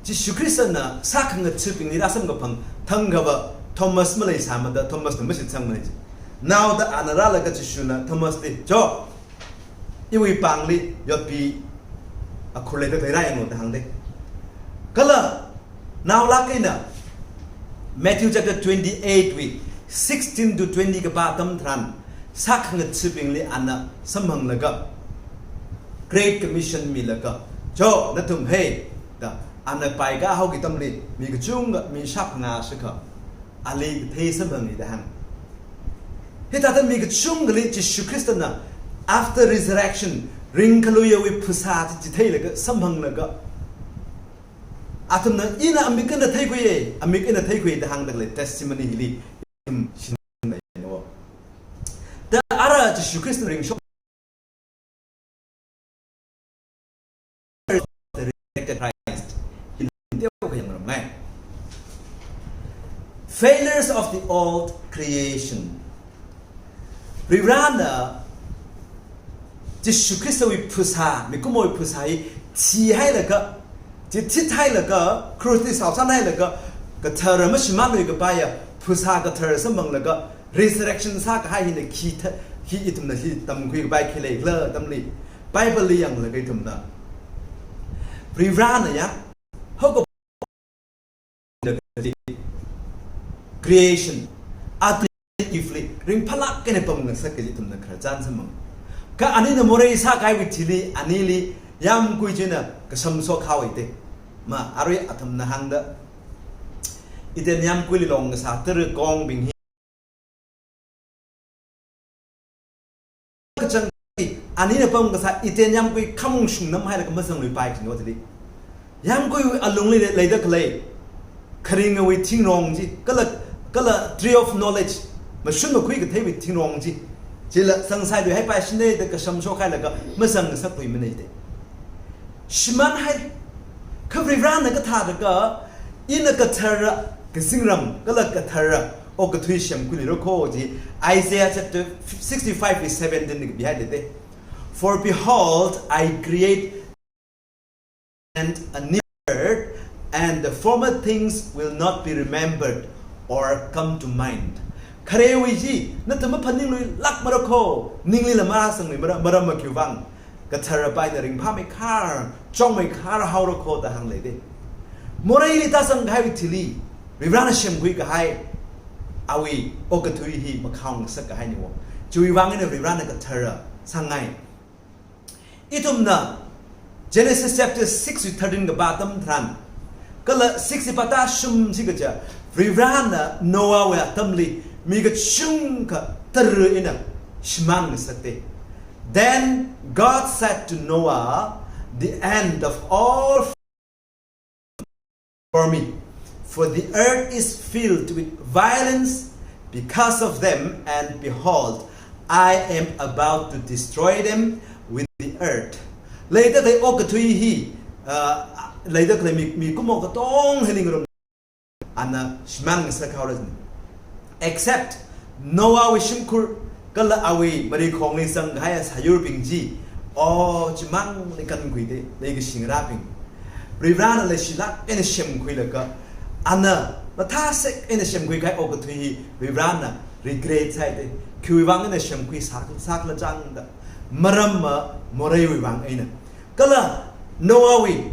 Jishu Khristana sākhangathabingli rāsamkaphang thangkha va Thomas maleisāmada, Thomasna mashitsangmana jin. Naoda ana rālaga Jishuna Thomasli, "Jo, iwui pāngli yotpi akhur leida khalei rāyanglu," da hāngda. Kala naolāk eina Matthew chapter twenty-eight wui sixteen to twenty kapā atam tharan, sākhangathabingli ana samphanglaga, Great Commission milaga, "Jo, nathum hei," da, ana paikahao atamli mi kachungkha, mi shāphangā shikha ali kathei samphanga da hānga. Hithāda mi kachungkhali Jishu Khristana after resurrection, ringkaluiwui phasā chi chitheilaga, samphanglaga, athumna, "Ina amik eina theikhuiya, amik eina theikhui," da hāngda khalei testimony hili, um, shinnaina. Da ara Jishu Khrista ringshok the resurrected Christ. Hin teo kayang ramngai. Failures of the old creation. Varivarana Jishu Khristawui phasā, mikumowui phasā hi thihailaga, chithithailaga, krushli saosānhailaga, kathara mashimānluikapaiya phasā kathara samphanglaga, resurrection sākahai hina khi tha-, khi ithumna hi tamkhuikapai khi leikhala atamli, Bible li yanglaga ithumna, Varivarana ya, hoko creation, Adam Eve li ringphālāk eina pamngasak kaji ithumna khararchan samphanga. Kha anina morei sākahaiwui thili, anili yāmgui china kashamshok haowa da. Ma, arui athumna hāngda, Eden yāmguili long kasā tarakongbing hi kachang, anina pamkasā Eden yāmgui khamong shungnamhailaga mazangluipai kajina chili. Yāmgui alungli le-, leida khalei kharingawui thingrong chi, kala, kala tree of knowledge, mashun makhui katheiwui thingrong chi, chila zangsailuihaipai shina da kashamshokhailaga mazangngasakluimana da. Shimānhai, kha Varivarana kathāda ka, ina kathara kazingram, kala kathara okathui semkhuilui rako ji, Isaiah chapter sixty-five verse seventeen li kapihaida. "For behold, I create and a new earth, and the former things will not be remembered or come to mind." Kharewui chi, nathum maphaningluilākmara ko, ninglila mazangluimara, maram makhiwui vang kathara paina ringphāmeikhar, chongmeikhar haora ko da hānglei da. Moreili tāzangkahaiwui thili, Varivarana semkhui kahai, awui okathui hi makhao ngasak kahaina wo. Chiwui vang eina Varivarana kathara sāngai. Ithumna Genesis chapter six wui thirteen kapā atam tharan, kala six wui pāda shum chi kaja, Varivarana Noahwui atamli mi kachungkha tara eina shimān ngasak da. "Then God said to Noah, the end of all for me, for the earth is filled with violence because of them, and behold, I am about to destroy them with the earth." Leida khalei okathui hi, uh, leida khalei mi, mikumo katong hi ningrum ana shimān ngasak haora. Except Noahwui shimkhur kala awui marikhongli zangkahai sāyurbing chi, o, chimangli kankhuida, leikashi ngarābing. Varivarana leishilāk eina semkhuilaga, ana mathāsek eina semkhui kahai okathui hi Varivarana regret sāhaida. Khiwui vang eina semkhui sā, sākhala chang da. Maram ma moreiwui vang eina. Kala Noahwui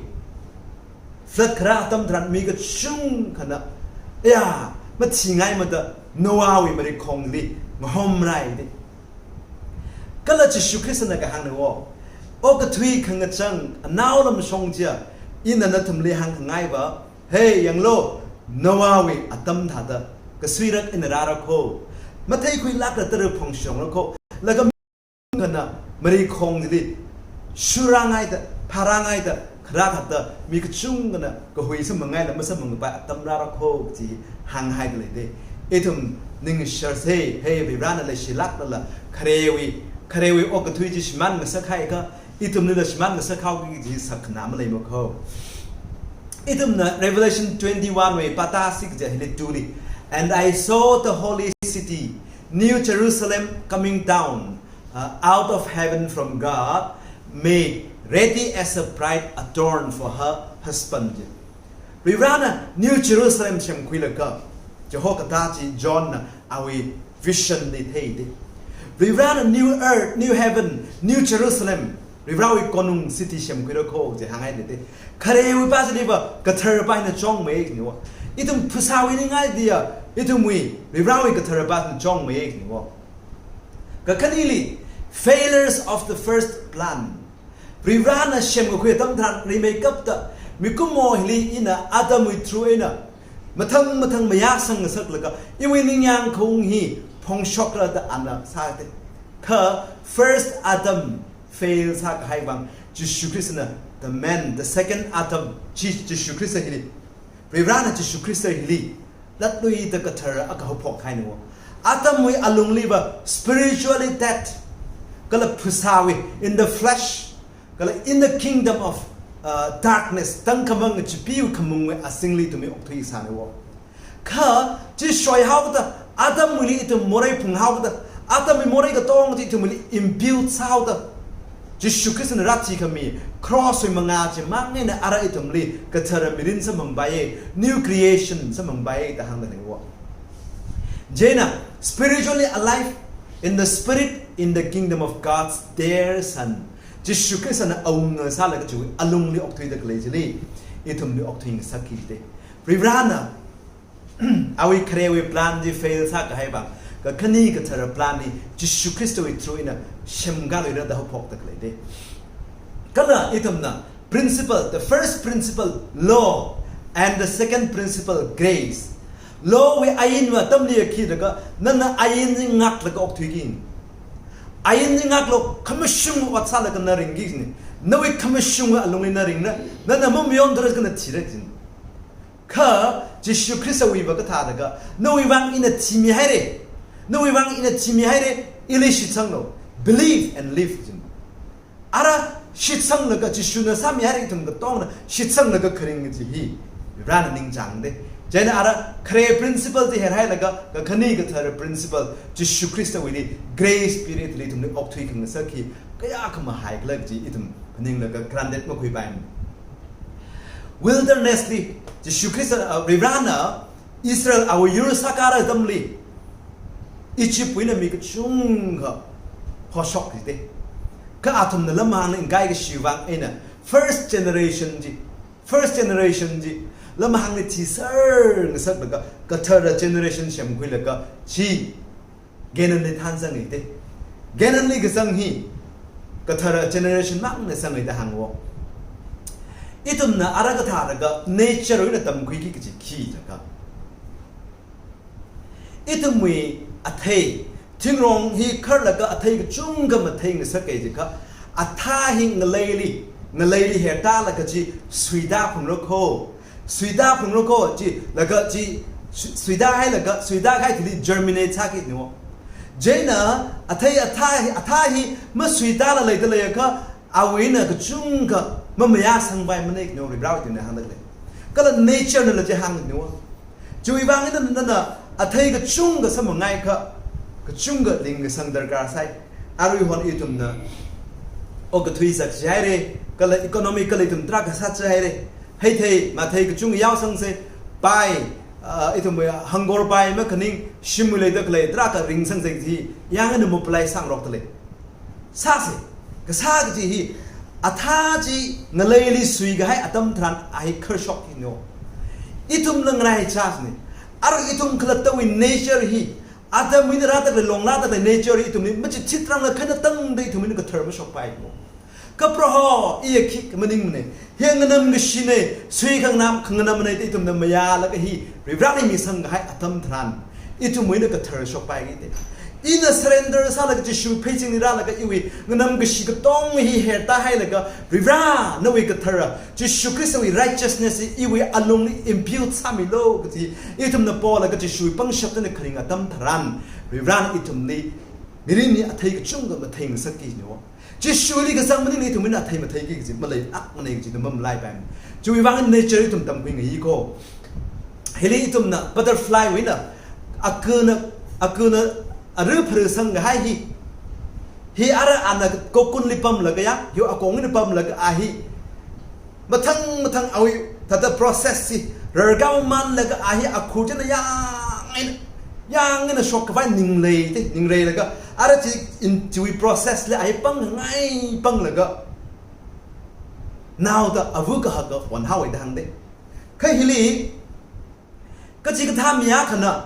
flood kharā atam tharan mi kachungkhana, ya, mathingaimada Noahwui marikhongli ngahomrāi da. Kala Jishu Khristana kahāngna wo, okathui khangachang anaolamshong chiya, Ina nathumli hāngkhangaiva, hey, yanglu, Noahwui atam thāda, kasuirak eina rāra kho. Matheikhuilākla tara phongshongra kho. Laga khana marikhongli shurāngaida, phārāngaida, kharā thāda, mi kachungkhana kahui samangaila masamangpai atam rāra kho, chi hānghaida leide. Ithum ningsharse, hey, Varivarana leishilāklala, kharewui, kharewui okathui chi shimān ngasakhaiakha, ithumlila shimān ngasak haoki kaji sakna maleimana kho. Ithumna Revelation twenty-one wui pātāsi kaja hili tuli. And I saw the holy city, New Jerusalem, coming down, uh, out of heaven from God, made ready as a bride adorned for her husband. Varivarana New Jerusalem semkhuilaga, chi hokatā chi Johnna awui vision li theide. Varivarana new earth, new heaven, New Jerusalem, Varivarawui konung city semkhuira kho, chi hānghai leide. Kharewui pā chiliva, kathara pā eina chongmei kajiniwo. Ithum phasāwui ningai diya, ithumwui, Varivarawui kathara pā eina chongmei kajiniwo. Kakhaneli, failures of the first plan. Varivarana semkakhui atam tharan rimeikapta, mikumo hili ina Adamwui through eina mathang mathang mayāsang ngasaklaga, iwui ningyāng khaung hi phongshokra da ana sāde. Kha first Adam fail sākahai vang, Jishu Khristana the man, the second Adam, Ji-, Jishu Khrista hili, Varivarana Jishu Khrista hili latluida kathara akha haophok hainiwo. Adamwui alungliva spiritually dead, kala phasāwui, in the flesh, kala in the kingdom of, uh, darkness, tangkhamang chipiwui khamungwui azingli ithumwui okthuisāniwo. Kha, chi shoihaoda, Adamwuili ithum morei phunghaoda, Adamwui morei katonga chi ithumwuili imbue sāhaoda, Jishu Khristana rāthikhami cross wui mangā chimang eina ara ithumli kathara mirin samphangpaiye, new creation samphangpaiye da hāngda leiwo. Chieina, spiritually alive in the spirit, in the kingdom of God's dear Son. Jishu Khristana awunga sālaga chiwui alungli okthuida khalei chili, ithumli okthui ngasakki de. Varivarana awui kharewui plan chi fail sākahai vang, kakhane kathara plan chi Jishu Khristawui through eina semkaluira da haophokda khaleide. Kala ithumna principle, the first principle, law, and the second principle, grace. Law wui ainva atamli akhi laga, nana ain chi ngaklaga okthuiki. Ain chi ngaklu, khamashung ot sālaga na ringki jin. Nawui khamashung alungli na ringna, nana mamayon tharan kana thira jin. Kha, Jishu Khristawuiva kathālaga, nawui vang ina thimihaire, nawui vang ina thimihaire, ili shitsanglu, believe and live jin. Ara shitsanglaga Jishuna sāmihaire ithum katongna shitsanglaga kharing chi hi, Varivarana ningchāngde. Chieina ara khare principle chi herhailaga, kakhane kathara principle, Jishu Khristawuili grace period li ithumli okthui khangasak hi, kayākha mahaikhala chi ithum phaninglaga granted makhuipai. Wilderness li, Jishu Khrista, uh, Varivarana Israel awui yur sākara atamli, Egypt wui eina mi kachungkha hoshokki de. Kha athumna lamhāngli ngaikashi vang eina, first generation chi, first generation chi, lamhāngli thiser ngasaklaga, kathara generation semkhuilaga, chi, Canaan li thānsangki de. Canaan li kazang hi, kathara generation mangna sangki da hāngwo. Ithumna ara kathālaga nature wui eina tamkhuiki kaji khi jiakha, ithumwui athei, thingrong hi kharlaga athei kachungkha mathei ngasakki jiakha, athā hi ngaleili, ngaleili hertālaga chi suitā phungra kho. Suitā phungra kho, chi, laga chi, su-, suitā hailaga, suitā kahai thili germinate sāki niwo. Chieina, athei athā hi, athā hi, masuitāla leida leiakha, awui eina kachungkha, mamayāsangpaimanei niwo, Varivarawui tuina hāngda lei. Kala nature nala chi hāng niwo. Chiwui vang eina nana athei kachungkha samphangakha, kachungkha lingkasang darkar sai. Aruihon ithumna okathui zakchihaire, kala economic kala ithum tarākha sāchihaire. Heithei, mathei kachungkha yaosangse, pai, ah, ithum hangkorpai makhaning, shimwui leida khalei tarākha ringsangse chi, yāng eina mobilize sāngarokda lei. Sāse, kasā kaji hi, athā chi ngaleili suikahai atam tharan a hi kharshok hi niwo. Ithumla ngaraichāsne. Ara ithum khalattawui nature hi, atamwui eina rāda khalei, longlāda khalei nature hi ithumli machithit rangla khanatangda ithumwui eina kathar mashokpai niwo. Ka Proho, iya khikha maningmana. Hi nganamkashina, sui khanganam, khanganamna da ithumna mayālaga hi Varivarali misangkahai atam tharan, ithumwui eina kathar shokpaiki da. Ina surrender sālaga Jishu pheichingli rālaga iwui nganamkashi katonga hi hertāhailaga, Varivara, nawui kathara, Jishu Khristawui righteousness hi iwui alungli impute sāmilu kaji ithumna polaga Jishuwui pangshap eina kharing atam tharan, Varivarana ithumli mirinli athei kachungkha matheingasakki jina. Jishuli kazang maningla ithumwui eina athei matheiki kaji maleilākmana kaji ithum mamalaipai. Chiwui vang nature ithum tamkhuingai ko. Hili ithumna butterfly wui eina, akana, akana ara phara sangkahai hi. Hi ara ana cocoon li pamlaga ya, hi akong eina pamlaga a hi mathang mathang awui thāda process hi rarkao manlaga a hi akhur china yang eina, yang eina shokkhavai ninglei da, ningleilaga, ara chi in chiwui process li a hi pangngai panglaga, naoda ava kahaka onhaowa da hāng da. Kha hili, kachikathā mi akhana,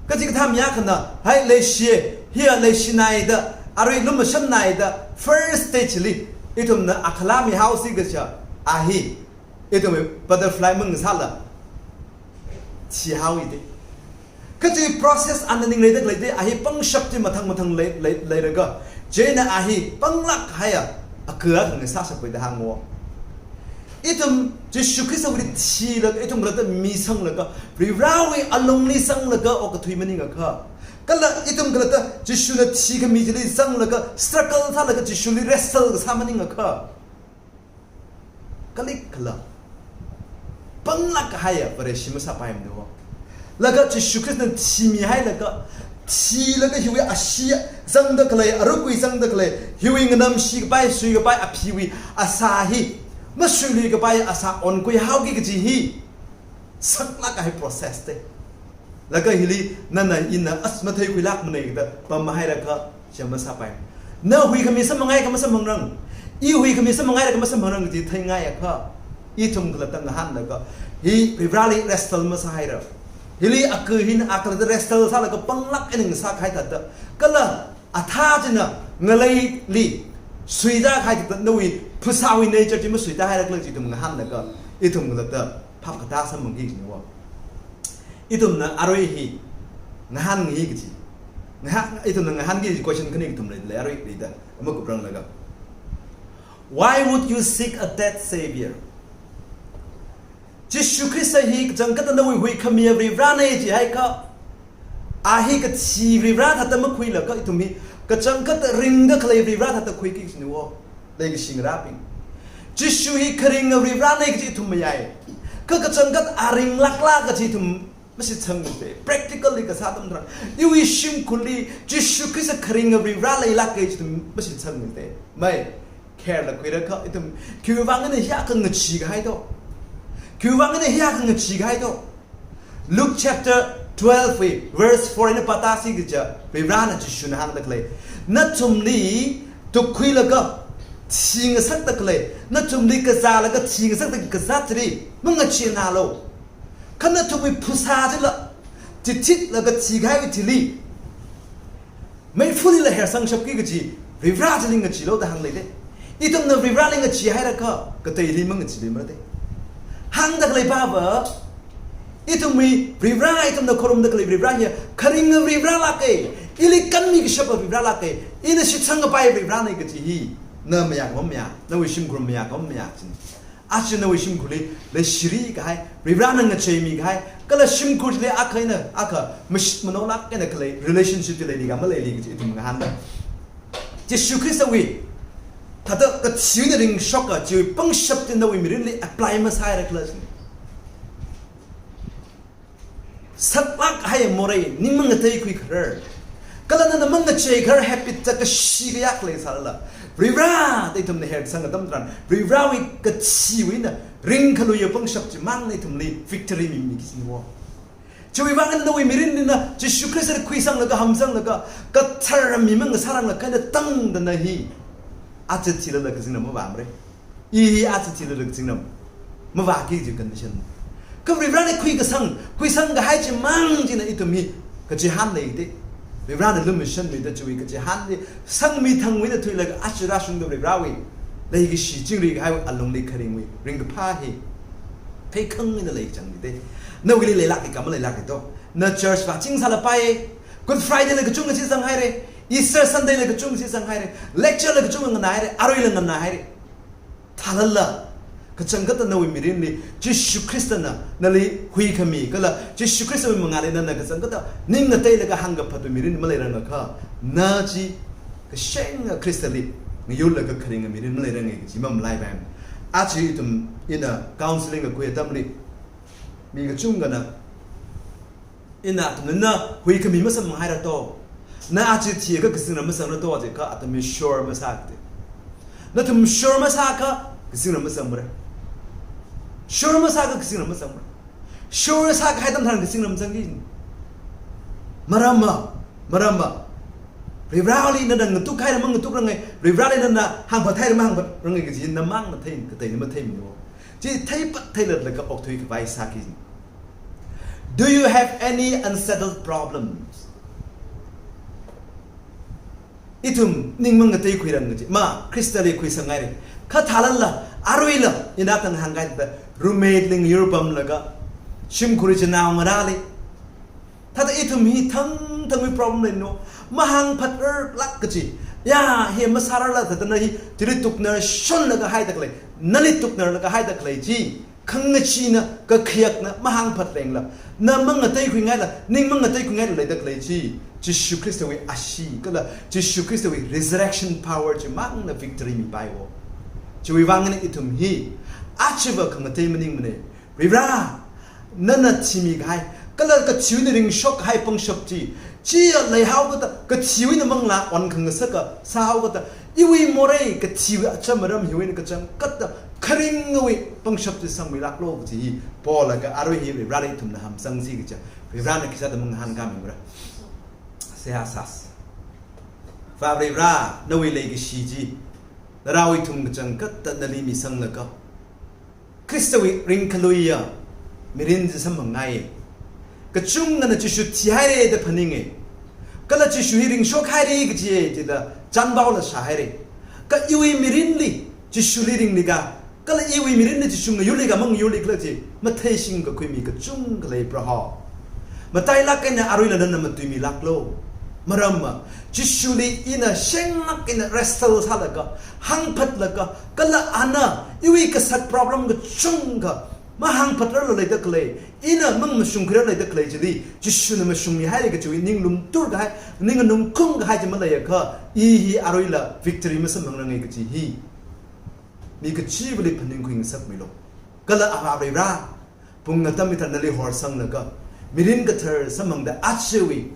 kachikathā mi akhana, hai leishi, hiya leishinaida, arui lumashannaida, first stage li, ithumna akhala mihaosi kaja, a hi, ithumwui butterfly mangasāla thihaowa da. Kachi process ana ningleida khalei da, a hi pangshap chi mathang mathang lei, lei, leilaga, chieina a hi panglāk haiya, aka akha ngasāshappai da hāngo. Ithum Jishu Khristawuili thilaga, ithum khalatta misanglaga, Varivarawui alungli zanglaga okathui maningakha, kala ithum khalatta Jishuna thikhami chili zanglaga, struggle sālaga Jishuli wrestle kasā maningakha, kali kala panglāk haiya Vareshi masāpaimana. Laga Jishu Khristana thimihailaga, thilaga hiwui ashee zangda khalei, arukui zangda khalei, hiwui nganamshi kapai, sui kapai, aphiwui asā hi, mashuilui kapai asā onkhui haoki kaji hi saklāk kahai process da. Laga hili nana ina as matheikhuilākmana da pamhairakha, chi masāpai. Na huikhami samphangakha masamphangrang. I huikhami samphangakha masamphangrang kaji theingaiakha, ithum khalatta ngahānlaga, hi Varivarali wrestle masāhaira. Hili aka hina a khalatta wrestle sālaga panglāk eina ngasākahai thāda, kala athā china ngaleili suitākahai thāda, nawui phasāwui nature chi masuitāhaira khala chi ithum ngahānlaga, ithum khalatta phap katā samphangki jina. Ithumna arui hi ngahānngai kaji, ngahā, ithumna ngahānki kaji question khani kathum leilei, arui leida, ama kupranglaga. Why would you seek a dead savior? Jishu Khrista hi kachangkhatta nawui huikhami Varivarana jihaikha, a hi kathi Varivara thāda makhuilaga ithum hi kachangkhatta ringda khalei Varivara thāda khuiki jina. Leikashi ngarābing, Jishu hi kharinga Varivarana kaji ithum mayāi. Kha kachangkhat a ringlākla kaji ithum mashitsangmana da. Practically kasā atam tharan, iwui shimkhurli Jishu Khrista kharinga Varivara leilāka kaji ithum mashitsangmana da. Mai, kherla khuirakha ithum khiwui vang eina hiyākha ngacheekahai do? Khiwui vang eina hiyākha ngacheekahai do? Luke chapter twelve wui verse four eina pātāsi kaja, Varivarana Jishuna hāngda khalei, nathumli tukkhuilaga thingasakda khalei, nathumli kazālaga thingasakda kazāt chili mangacheenālu. Kha nathumwui phasā chila chithitlaga thikahaiwui thili meifulila hersangshapki kaji Varivara chili ngacheelu da hānglei da. Ithumna Varivarali ngacheehairakha, kateili mangacheeluimara da. Hāngda khalei pava, ithumwui Varivara, ithumna khorumda khalei Varivara hi kharinga Varivara lāka, ili kanmi kashapa Varivara lāka, ina shitsangkapai Varivarana kaji hi na mayākha mamayā, nawui shimkhur mayākha mamayā jina. Aja nawui shimkhurli leishirikahai, Varivarana ngacheimikahai, kala shimkhurli akha eina akha mashit manolāk eina khalei relationship chi leili ka maleili kaji ithum ngahānda. Jishu Khristawui thāda kathiwui eina ringshoka chiwui pangshap chi nawui mirinli apply masāhaira khala jina. Saklāk kahai morei, ning mangateikhui kharar, kala nana mangacheikharar habit chi kashi kayāk leisālala, Varivara da ithumna hersang atam tharan, Varivarawui kathiwui eina ringkhaluiya pangshap chimangna ithumli victory mimiki jina. Chiwui vang eina nawui mirinli na Jishu Khristali khuisanglaga, hamsanglaga, kathara mi mangasāranglaga eina tangda na hi aja thilala kazingram mavāmara. I hi aja thilala kazingram mavāki kaji condition. Kha Varivarali khuikasang, khuisangkahai chimang china ithum hi kachihān lei da. Varivarana lumashanmida chiwui kachihānli sangmi thangwui eina thuilaga aja rāshungda Varivarawui leikashi chingri kahai alungli kharingwui ringkaphā hi pheikhang eina leichangmide. Nawuili leilāka, kha maleilāka to. Na church vāching sālapai. Good Friday la kachungkha chi zanghaire. Easter Sunday la kachungkha chi zanghaire. Lecture la kachungkha nganāhaire. Aruila nganāhaire. Thālala, kachangkhatta nawui mirinli Jishu Khristana nali huikhami kala Jishu Khristawui mangāli nana kachangkhatta ning ngateilaga hāngkaphatwui mirin maleirangakha, na chi kashenga Khristali ngayurlaga kharinga mirin maleiranga kaji mamalaipai. Aja ithum ina counseling kakhui atamli mi kachungkhana, ina athumna na huikhami masamphanghaira to. Na aja thiakha kazingram masangra to, aja kha athum hi sure masākate. Nathum sure masākha kazingram masangra. Sure masākha kazingram masangra. Sure sākahai atam tharan kazingram zangki. Maramva, maramva, Varivarali nana ngatukhaira mangatukrangai, Varivarali nana hāngphathaira mahāngphatrangai kaji namangna thei, kateina matheimana. Chi theipat theilatlaga okthui khavai sāki. Do you have any unsettled problems? Ithum ning mangateikhuiranga chi, ma, Khristali khuisanghaire. Kha thālala, aruila, ina tang hāngkahai thāda, roommate li ngayur pamlaga, shimkhur chinaongarāli, thāda ithum hi thangthangwui problem leino, mahāngphatrarlāk kaji. Ya, hi masārarla thāda na hi, chili tuknar shonlaga haida khalei, nali tuknarlaga haida khalei chi, khangachina, kakhayakna, mahāngphatrengla, na mangateikhuingaila, ning mangateikhuingaila leida khalei chi, Jishu Khristawui ashee kala Jishu Khristawui resurrection power chimangna victory mipaiwo. Chiwui vang eina ithum hi, ajava khangatei maningmane. Varivara, nana thimikahai, kala kathiwui eina ringshok kahai pangshap chi, chiya leihaokata, kathiwui eina manglā onkhangasaka sāhaokata, iwui morei kathiwui acham aram hiwui eina kachangkhatta kharingawui pangshap chi sangmilāklo kaji hi Paul laga arui hi Varivarali ithumna hamsangsi kaja, Varivarana khisāda mangahānkāmingra. Seihā sāsa. Vā Varivara, nawui leikashi chi, narao ithum kachangkhatta nali misanglaga, Khristawui ringkaluiya mirin chi samphangngai. Kachungkhana Jishu thihaire da phaninge. Kala Jishu hi ringshokhaire kajiye jida chanpaola shāhaire. Kha iwui mirinli Jishuli ringlikha, kala iwui mirinli Jishu ngayurlikha mangayurlikhala chi matheishing kakhui mi kachungkha lei Proho. Matailāk eina aruila nana matuimilāklo. Maramva, Jishuli ina shenglāk eina wrestle sālaga, hāngphatlaga, kala ana iwui kasat problem kachungkha mahāngphatrarla leida khalei, ina mang mashungkhuirarla leida khalei chili, Jishuna mashungmihaire kajiwui ninglum turkahai, ning nganungkhum kahai chi maleiakha, i hi aruila victory masamphangrange kaji hi mi kachivali phaningkhuingasakmilo. Kala Avā Varivara, pung atam hitharan nali horsanglaga, mirin kathar samphangda ajawui